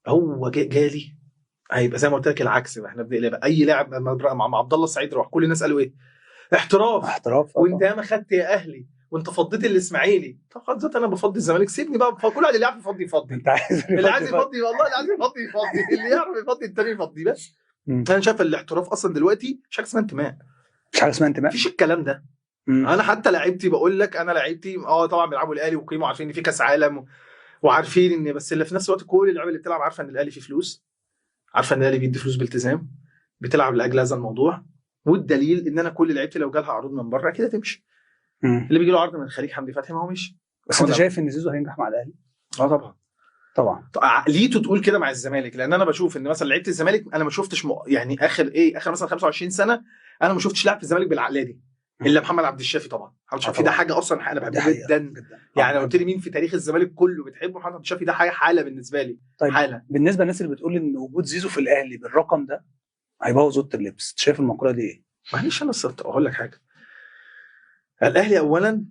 هو جالي هيبقى زي ما قلت لك العكس بقى، احنا بنقلب اي لاعب مع عبد الله السعيد راح كل الناس قالوا ايه؟ احتراف. احتراف. وانت ياما خدت يا اهلي وانت فضيت الاسماعيلي. طب خلاص انا بفضي الزمالك، سيبني بقى، كل واحد اللي يعرف يفضي يفضي. انت عايز اللي عايز يفضي والله، اللي عايز يفضي يفضي، اللي يعرف يفضي التاني يفضي بس. انا شايف الاحتراف اصلا دلوقتي مش حاجة اسمها انتماء. مش حاجة اسمها انتماء، مفيش الكلام ده. انا حتى لعيبتي بقول لك، انا لعيبتي طبعا بيلعبوا الاهلي وقيمه، وعارفين ان في كاس عالم وعارفين ان، بس اللي في نفس الوقت كل اللعيبة اللي بتلعب عارفه ان الاهلي فيه فلوس، عارفه ان الاهلي بيدي فلوس بالتزام، بتلعب لاجل هذا الموضوع. والدليل ان انا كل لعيبتي لو جالها عروض من بره كده تمشي. اللي بيجي له عرض من الخليج حمدي فتحي ما هو مشي. بس انت شايف ان زيزو هينجح مع الاهلي؟ طبعا طبعا. عقليته تقول كده مع الزمالك، لان انا بشوف ان مثلا لعيبة الزمالك انا ما شفتش يعني اخر مثلا 25 سنة انا ما شفتش لاعب في الزمالك بالعقليه دي الا محمد عبد الشافي. طبعا محمد الشافي ده حاجة اصلا انا بحبه جدا يعني. لو قلت لي مين في تاريخ الزمالك كله بتحبه محمد عبد الشافي، ده حاجة حاله بالنسبة لي. طيب حاله. بالنسبة للناس اللي بتقول ان وجود زيزو في الاهلي بالرقم ده هيبوظ اوضة اللبس، شايف المقولة دي ايه؟ معلش انا اقول لك حاجة، الاهلي اولا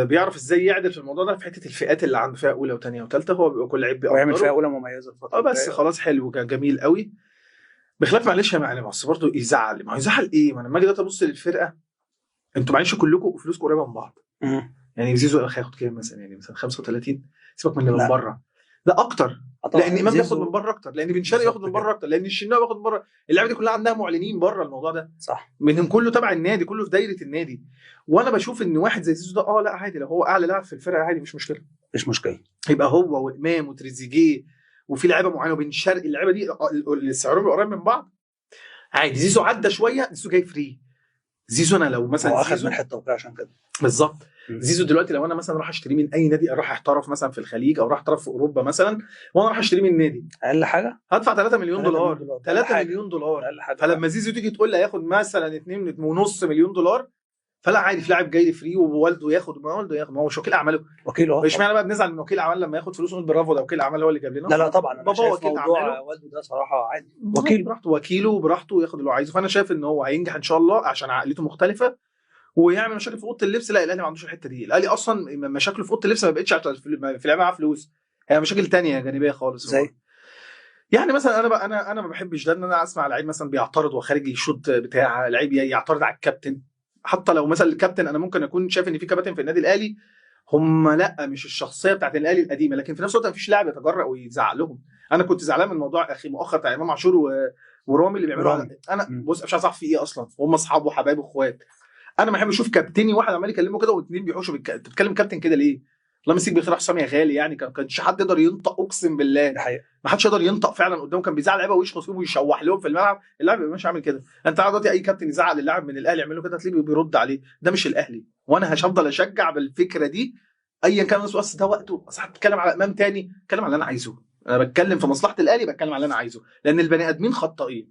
بيعرف ازاي يعدل في الموضوع ده في حتة الفئات اللي عنده، فئة اولى وثانيه وثالثه، هو بيبقى كل لعيب بيقدره ويعمل فئة اولى مميزة الفترة. بس خلاص حلو جميل قوي. بخلاف معلش يا معلم، بس برضه يزعل. ما هو يزعل ايه؟ ما انا لما اجي دلوقتي ابص للفرقة، انتوا معلش كلكم فلوسكم قريبه من بعض. يعني زيزو هياخد كام مثلا؟ يعني مثلا 35، سيبك من اللي من بره ده اكتر، لان امام بياخد من بره اكتر، لان بن شرقي ياخد من بره اكتر، لان الشناوي بياخد من بره. اللعيبة دي كلها عندها معلنين بره الموضوع ده، صح، منهم كله تبع النادي، كله في دايرة النادي. وانا بشوف ان واحد زي زيزو ده لا عادي، لو هو اعلى لاعب في الفرقة عادي، مش مشكلة، مش مشكلة. يبقى هو وامام وتريزيجيه وفي لعيبة معينة وبن شرقي، اللعيبة دي اللي سعرهم قريب من بعض عادي. زيزو عدى شوية، زيزو جاي free. زيزو انا لو مثلا هو اخذ منحه توقيع عشان كده بالظبط. زيزو دلوقتي لو انا مثلا راح اشتريه من اي نادي، اروح احترف مثلا في الخليج او راح احترف في اوروبا مثلا، وانا راح اشتريه من نادي، اقل حاجة هدفع 3 مليون دولار، 3 مليون دولار. فلما زيزو تيجي تقول لي هياخد مثلا 2.5 مليون دولار، فلا عادي، في لاعب جاي لي free ووالده ياخد، ما والده ياخد، ما هو مش وكيل اعماله، وكيله. اشمعنى بقى بنزعل من وكيل اعمال لما ياخد فلوس ونقول برافو ده وكيل اعمال هو اللي جاب لنا؟ لا طبعا، انا بابا شايف وكيل موضوع اعماله والده ده صراحة عادي، وكيل براحته، وكيله براحته ياخد اللي هو عايزه. فانا شايف ان هو هينجح ان شاء الله عشان عقليته مختلفة ويعمل مشاكل في اوضة اللبس. لا الاهلي ما عندوش الحتة دي، الاهلي اصلا مشاكله في اوضة اللبس ما بقتش في لعيبة معاه فلوس، هي مشاكل تانية جانبيه خالص. زي يعني مثلا انا بقى انا ما بحبش ده، ان انا اسمع لعيب مثلا بيعترض وخارج يشوط بتاع لعيب يعترض على الكابتن. حتى لو مثلا الكابتن، انا ممكن اكون شايف ان في كباتن في النادي الاهلي هم لا مش الشخصية بتاعت الاهلي القديمة، لكن في نفس الوقت ما فيش لاعب يتجرأ ويزعق لهم. انا كنت زعلان من موضوع اخي مؤخر بتاع امام عاشور ورامي اللي بيعملوا. انا بص مش عايز اعرف في ايه اصلا، هم اصحاب وحبايب واخوات. انا ما بحبش اشوف كابتني واحد عمال يكلمه كده واثنين بيحوشوا انت بتتكلم كابتن كده ليه؟ الله يمسيك بالخير حسام يا غالي، يعني كانش حد يقدر ينطق، اقسم بالله ما حدش يقدر ينطق فعلا قدامه، كان بيزعل لعيبة ويشخص فيهم ويشوح لهم في الملعب. اللاعب مش عامل كده. انت عارف دلوقتي اي كابتن يزعل اللاعب من الاهلي يعمل له كده تلاقيه بيرد عليه، ده مش الاهلي. وانا هفضل اشجع بالفكرة دي ايا كان. بس ده وقته، اصل هتتكلم على امام تاني، اتكلم على اللي انا عايزه. انا بتكلم في مصلحة الاهلي، بتكلم على اللي انا عايزه، لان البني ادمين خطائين.